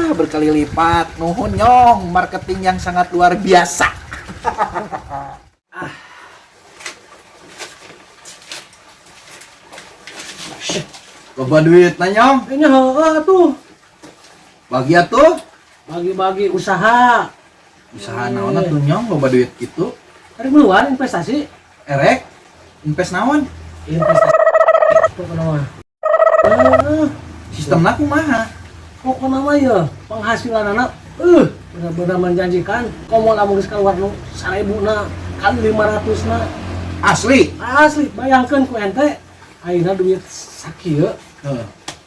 Ah, berkali lipat. Nuhun Nyong, marketing yang sangat luar biasa. Ah. Loba duit na Nyong. Ini heeh tuh. Bagi atuh. Bagi-bagi usaha. Usaha naon atuh Nyong loba duit gitu? Ari meluan investasi. Erek invest naon? Investasi. Pokoknya mah. Heeh. Sistemna kumaha? Pokoknya mah ya penghasilan anak benar-benar menjanjikan. Komo lamun geus keluar nu 1000 na kali 500 na. Asli. Asli, bayangkeun ku ente ayeuna duit sakieu Heeh.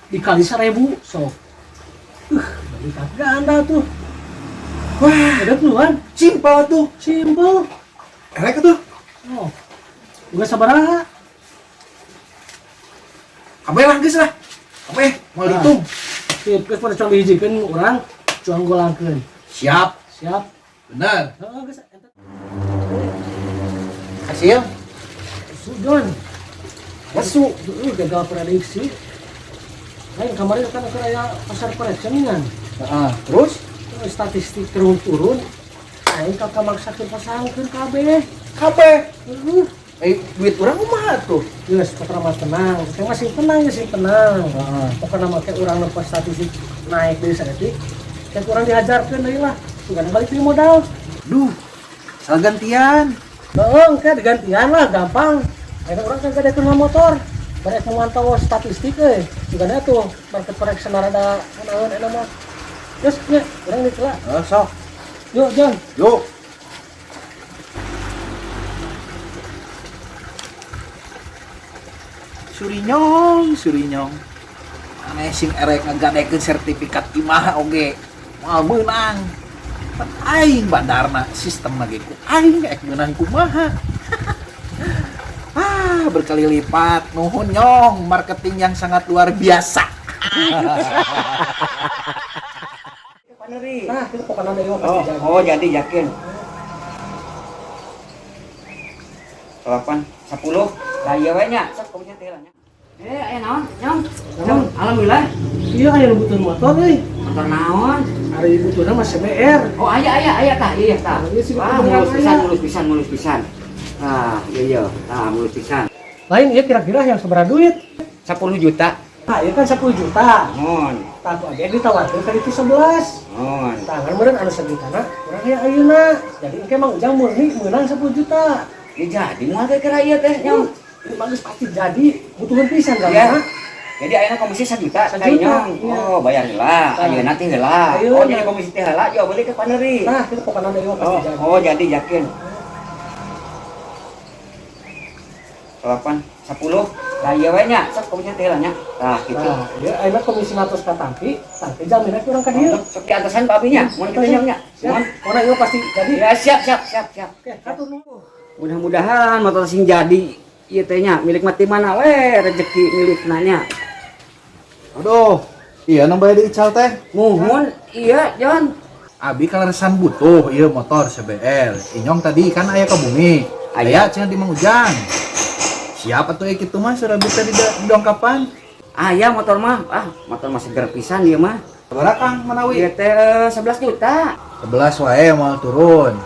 dikali 1000 sok. Berlipat ganda tuh. Wah, Ada keluar, simpel tuh. Simple. Erek tuh. Oh. Udah sabaraha? Kabeh lah geus lah. Kabeh moal Ah. ditung. Sip, geus pada cuang dihijikeun urang, cuang golangkeun. Siap. Siap. Bener. Heeh, geus ente. Hasil. Sujon. Lesu. Heeh, gagal prediksi. Lain kemarin kan keur aya pasar correction kan. Heeh. Terus Terus statistik turun-turun. Aing ka kamaksakeun pasangkeun kabeh. kabeh. Heeh. Eh, duit urang kumaha tuh? Geus pokona mah tenang. Saya masih tenang, masih tenang. Heeh. Pokona mah kayak urang nempo statistik naik deui saeutik. Kayak urang dihajarkeun deui lah. Sugan balik deui modal. Duh, salah gantian. Heeh, engke digantian lah gampang. Akhirnya orang kan gak ada motor. Barek memantau statistik euy. Sugana tuh market correction rada naon eta mah. Terus nya urang dikelah. Eh, sok. Yuk, John. Yuk. Surinyong, Surinyong. Aneh sing erek ngagadekeun sertifikat imah oge. Moal meunang. Pan aing badarna sistem lagi ku aing ek meunang kumaha. Ah, berkali lipat. Nuhun Nyong, marketing yang sangat luar biasa. Nah, itu pokoknya ada pasti Oh, jadi. oh jadi yakin. 8, 10. Lah ieu we nya, sok komisinya teh lah nya. Eh, aya naon? Nyong. Nyong, alhamdulillah. Iya, aya nu butuh motor euy. Motor naon? Ari butuhna mah CBR. Oh, aya aya aya tah, iya tah. Iya sih, Wah, bener mulus aya. pisan, mulus pisan, mulus pisan. Ah, iya iya. Tah, mulus pisan. Lain ieu kira-kira yang sabaraha duit? 10 juta. Nah, ieu kan 10 juta. Mohon. Tah ku abi ditawarkeun ka itu 11. Mohon. Tangan meureun anu segitana urang aya ayeuna. Jadi engke Mang Ujang murni meunang 10 juta. Ya jadi moal teh kira ieu teh, Nyong. Ini bagus pasti jadi butuhan pisan kan Iya. Jadi ayeuna komisi 1 juta, 1 ka juta, Nyong. iya. Oh, bayar heula. Tah. Ayeuna teh heula. Ayeuna. Oh, jadi komisi teh heula, yo beli ke paneri. Nah, itu pokoknya ada pasti Oh, jadi. oh jadi yakin. 8, 10. Lah ieu we nya, sok komisi teh lah nya. Tah, gitu. Nah, ya ayeuna komisi 100 ka tampi, tampi jaminan urang ka dieu. Sok di atasan Pak Abi nya, mun kitu nya nya. Siap. Mun. Pokoknya ieu pasti jadi. Ya siap siap siap siap. Oke, hatur nuhun. Mudah-mudahan motor sing jadi ieu teh nya milik mati mana we rezeki milikna nya. Aduh, iya nambah di ical teh. Muhun iya Jon. Abi kaleresan butuh ieu motor CBR. Inyong tadi kan aya ke bumi. Aya. Aya cenah di Mang Ujang. Siapa tuh ya kitu mah surah bisa di dongkapan? Aya motor mah, ah motor mah seger pisan ieu mah. Sabaraha Kang manawi? Ieu teh 11 juta. 11 wae moal turun.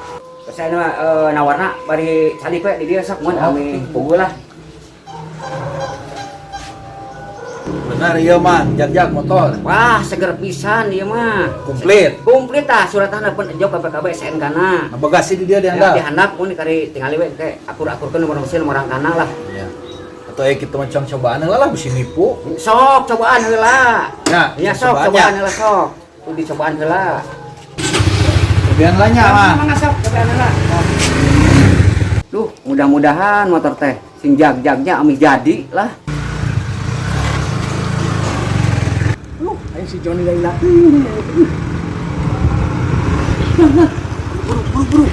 Terus aya mah nawarna bari calik we di dieu sok mun Oh. ami puguh lah. Benar iya mah, jag-jag motor. Wah, seger pisan ieu mah. Komplit. Komplit tah surat tanah pun jauh KPKB SNK na. Nah, bagasi di dia Ya, dihandap. dihandap mun kari tingali we teh akur-akurkeun nomor mesin nomor rangkana lah. Iya. Atau ya kitu mah cong cobaan heula lah bisi nipu. Sok cobaan heula. Ya, Ya sok cobaan heula sok. Tuh dicobaan heula. Cobaan lah nya mah. Mangga sok cobaan heula. Duh, mudah-mudahan motor teh sing jag-jagnya amih jadi lah. Duh, aing si Johnny dari lah. Buru, buru, buru.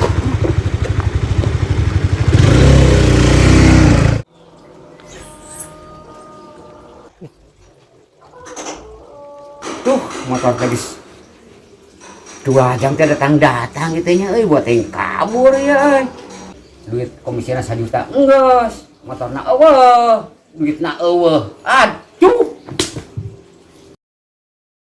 Tuh, motor teh geus 2 jam teh datang-datang gitu nya euy, buat yang kabur ya euy. Duit komisina 1 juta enggeus, motorna eueuh, duitna eueuh. Aduh.